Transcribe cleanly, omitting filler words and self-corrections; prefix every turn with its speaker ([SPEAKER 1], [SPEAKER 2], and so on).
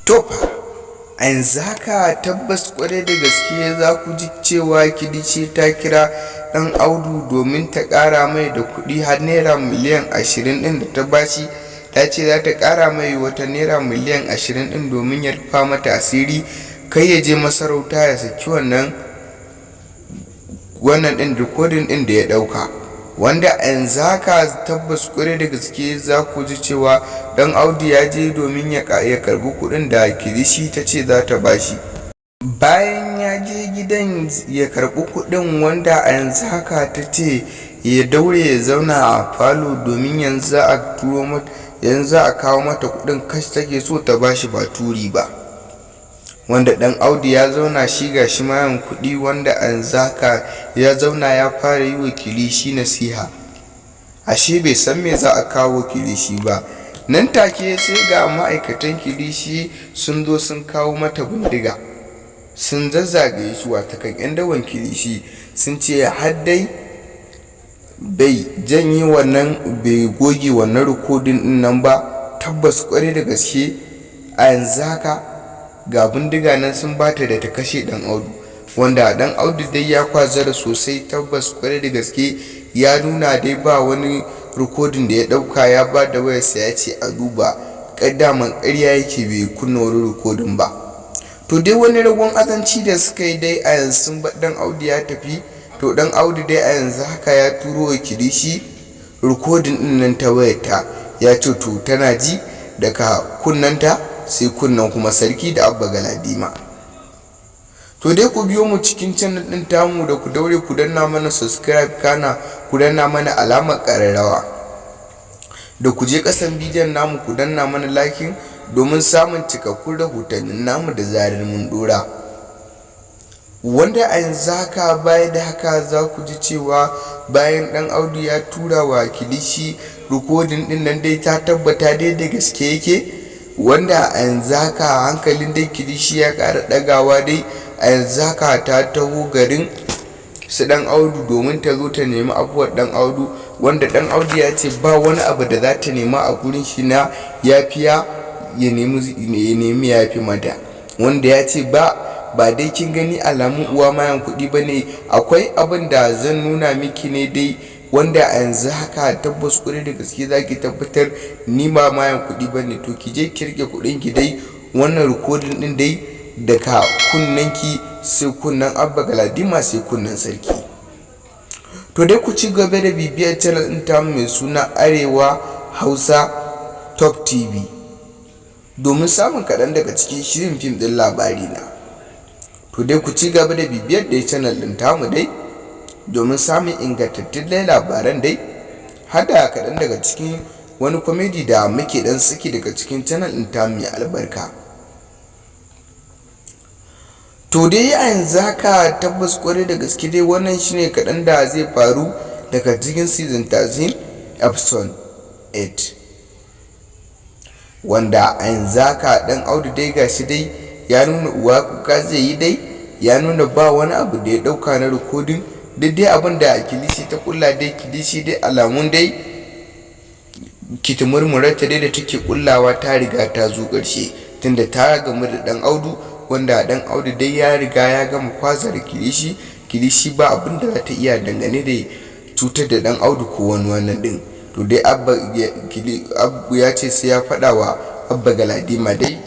[SPEAKER 1] To fa, a yanzu haka tabbas kwarai da gaske za ku ji cewa Kilishi ta kira Ɗan Audu domin ta ƙara mai da kuɗi har naira miliyan 20 ɗin da ta bashi. Ta ce za ta ƙara mai wata naira miliyan 20 ɗin domin ya rufa mata asiri, kai ya je masarauta ya saki wannan ɗin recording ɗin da ya ɗauka. Wanda a yanzu haka tabbas kwarai da gaske za ku ji cewa Ɗan Audu ya je domin ya karɓi kuɗin da Kilishi ta ce za ta bashi. Bayan ya je gidan ya karɓi kuɗin, wanda a yanzu haka ta ce ya daure ya zauna a falo domin yanzu za a turo mata, yanzu za a kawo mata kuɗin cash take so ta bashi, ba turi ba. Wanda Ɗan Audu ya zauna, shi ga shi mayan kuɗi, wanda a yanzu haka ya zauna ya fara yi wa Kilishi nasiha. Ashe bai san me za a kawo Kilishi ba. Nan take sai ga ma'aikatan Kilishi sun zo sun kawo mata bindiga, sun zazzagaye shi, watakan 'yan daban Kilishi. Sun ce har dai bai janye wannan, bai goge wannan recording ɗin nan ba, tabbas kwarai da gaske a yanzu haka ga bindiga nan sun bata da ta kashe Ɗan Audu. Wanda Ɗan Audu dai ya kwazara sosai, tabbas kwarai da gaske ya nuna dai ba wani recording da ya ɗauka. Ya ba da wayarsa, ya ce a duba, daman ƙarya yake, bai kunna wani recording ba. To dai wani ragon azanci da suka yi dai, a yanzu sun bar Ɗan Audu ya tafi. To Ɗan Audu dai a yanzu haka ya turo wa Kilishi recording ɗin nan ta wayarta. Ya ce to tana ji, daga kunnanta sai kunnen kuma sarki da Abba Galadima. To dai ku biyo mu cikin channel ɗin tamu, da ku daure ku danna mana subscribe, kana ku danna mana alamar ƙararrawa, da ku je ƙasan bidiyon namu ku danna mana liking domin samun cikakkun rahotannin namu da zarar mun dora. Wanda a yanzu haka, baya da haka, za ku ji cewa bayan Ɗan Audu ya tura wa Kilishi recording ɗin nan dai, ta tabbata dai da gaske yake. Wanda a yanzu haka hankalin dai Kilishi ya ƙara ɗagawa. Dai a yanzu haka ta taho garin su Ɗan Audu domin ta zo ta nemi afuwar Ɗan Audu. Wanda Ɗan Audu ya ce ba wani abu da za ta nema a gurin shi na yafiya, ya nemi yafi mata. Wanda ya ce ba dai kin gani alamun uwa mayan kuɗi ba ne, akwai abin da zan nuna miki ne dai, wanda a yanzu haka tabbas kuɗi da gaske za ki tabbatar ni ba mayan kuɗi ba ne. To ki je ki rike kuɗin ki dai, wannan recording ɗin dai daga kunnen ki sai kunnen Abba Galadima sai kunnen sarki. To dai ku ci gaba da bibiyar channel ɗin tamu mai suna Arewa Hausa Top TV domin samun kaɗan daga cikin shirin fim ɗin Labari Na. To dai ku ci gaba da bibiyar dai channel ɗin tamu dai domin samun ingantattun dai labaran dai, har da kaɗan daga cikin wani comedy da muke ɗan saki daga cikin channel ɗin tamu mai albarka. To dai a yanzu haka tabbas kwarai da gaske dai wannan shine kaɗan da zai faru daga cikin season 13 episode 8, wanda a yanzu haka Ɗan Audu dai gashi dai ya nuna uwa kuka zai yi dai, ya nuna ba wani abu da ya ɗauka na recording. Duk dai abin da Kilishi ta kulla dai, Kilishi dai alamun dai kitimurmurarta dai da take kullawa ta riga ta zo ƙarshe, tunda ta gamu da Ɗan Audu. Wanda Ɗan Audu dai ya riga ya gama kwazar Kilishi. Kilishi ba abin da za ta iya dangane da cutar da Ɗan Audu ko wani wannan ɗin. To dai Abba ya ce sai ya faɗa wa Abba Galadima dai.